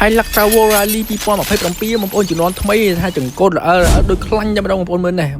Hilux Travo Rally 2027បងប្អូនជំនាន់ថ្មីថាចង្កូតល្អើល្អើដូចខ្លាញ់តែម្ដងបងប្អូនមើលនេះ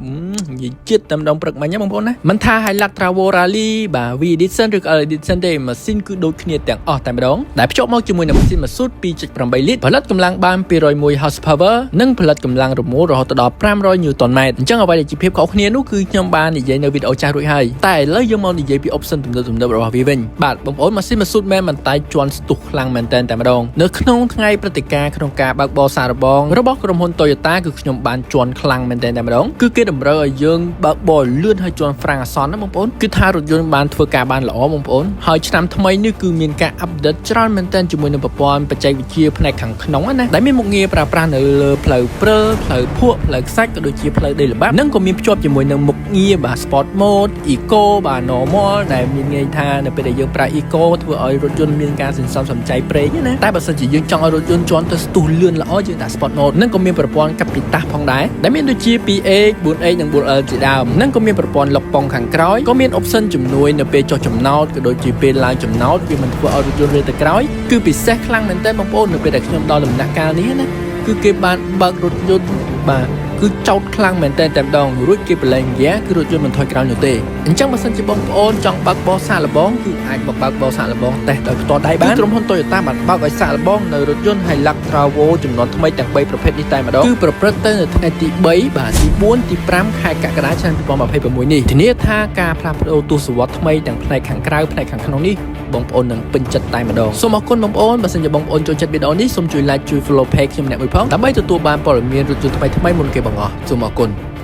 និយាយជាតិតែម្ដងព្រឹកមិញណាបងប្អូនណាមិនថា Hilux Travo Rally បាទ V Edition ឬក៏ L Edition ទេម៉ាស៊ីនគឺដូចគ្នាទាំងអស់តែម្ដងដែលភ្ជាប់មកជាមួយនឹងម៉ាស៊ីនម៉ាស៊ូត2.8លីត្រផលិតកម្លាំងបាន201 horsepower និងផលិតកម្លាំងរមូលរហូតដល់500 Newton m អញ្ចឹងអ្វីដែលជាភាពខុសគ្នានោះគឺខ្ញុំបាននិយាយនៅវីដេអូចាស់រួចហើយតែឥឡូវយើងមកនិយាយពី option ទំនើបៗរបស់វាវិញបាទបងប្អូនម៉ាស៊ីនម៉ាស៊ូតមែនមិនតែជន់ស្ទុះខ្លាំងមែនតែនតែម្ដងនៅក្នុងថ្ងៃព្រឹត្តិការណ៍ក្នុងការបើកបរសារបងរបស់ក្រុមហ៊ុន Toyota គឺខ្ញុំបានជន់ខ្លាំងមែនតែនតែម្ដងគឺគេតម្រូវឲ្យយើងបើកបរលឿនហើយជន់ហ្វ្រាំងអាសន្នណាបងប្អូនគឺថារថយន្តបានធ្វើការបានល្អបងប្អូនហើយឆ្នាំថ្មីនេះគឺមានការ update ច្រើនមែនទែនជាមួយនឹងប្រព័ន្ធបច្ចេកវិទ្យាផ្នែកខាងក្នុងណាដែលមានមុខងារប្រើប្រាស់នៅលើផ្លូវព្រិលផ្លូវភក់ផ្លូវខ្សាច់ក៏ដូចជាផ្លូវដីល្បាប់និងក៏មានភ្ជាប់ជាមួយនឹងមុខងារបាទ Sport Mode Eco បាទ Normal ដែលមានន័យថានៅពេលដែលយើងប្រើ Eco ធ្វើឲ្យរថយន្តមានការសន្សំសំចៃប្រេងណាតែបើសិនជាយើងចង់ឲ្យរថយន្តជាន់ទៅស្ទុះលឿនល្អយើងដាក់ Sport Mode និងក៏មានប្រព័ន្ធកាត់ពីតាសផងដែរដែលមានដូចជា 2H 4H និង 4L ជាដើមនិងក៏មានប្រព័ន្ធលុកប៉ុងខាងក្រោយក៏មាន option ជំនួយនៅពេលចុះចំណោតក៏ដូចជាពេលឡើងចំណោតវាមិនធ្វើឲ្យរថយន្តរើទៅក្រោយគឺពិសេសខ្លាំងមែនទែនបងប្អូននៅពេលដែលខ្ញុំដល់ដំណាក់កាលនេះណាគឺគេបានបើករថយន្តបាទគឺចោតខ្លាំងមែនទែនតែម្ដងរួចគេប្រឡែងហ្គាគឺរថយន្តមិនថយក្រោយនោះទេអញ្ចឹងបើសិនជាបងប្អូនចង់បើកបរសាកល្បងគឺអាចមកបើកបរសាកល្បងតេស្តដោយផ្ទាល់ដៃបានគឺក្រុមហ៊ុន Toyota បានបើកឲ្យសាកល្បងនៅរថយន្ត Hilux Travo ចំនួនថ្មីទាំង3ប្រភេទនេះតែម្ដងគឺប្រព្រឹត្តទៅនៅថ្ងៃទី3បាទទី4ទី5ខែកក្កដាឆ្នាំ2026នេះធានាថាការផ្លាស់ប្ដូរទសវត្សរ៍ថ្មីទាំងផ្នែកខាងក្រៅផ្នែកខាងក្នុងនេះបងប្អូននឹងពេញចិត្តតែម្ដងសូមអរគុណបងប្អូនបើសិនជាបងប្អូនចូលចិត្តវីដេអូនេះសូមជួយ like ជួយ follow page ខ្ញុំម្នាក់មួយផងដើម្បីទទួលបានព័ត៌មានរថយន្តថ្មីៗមុនគេបង្អស់សូមអរគុណ។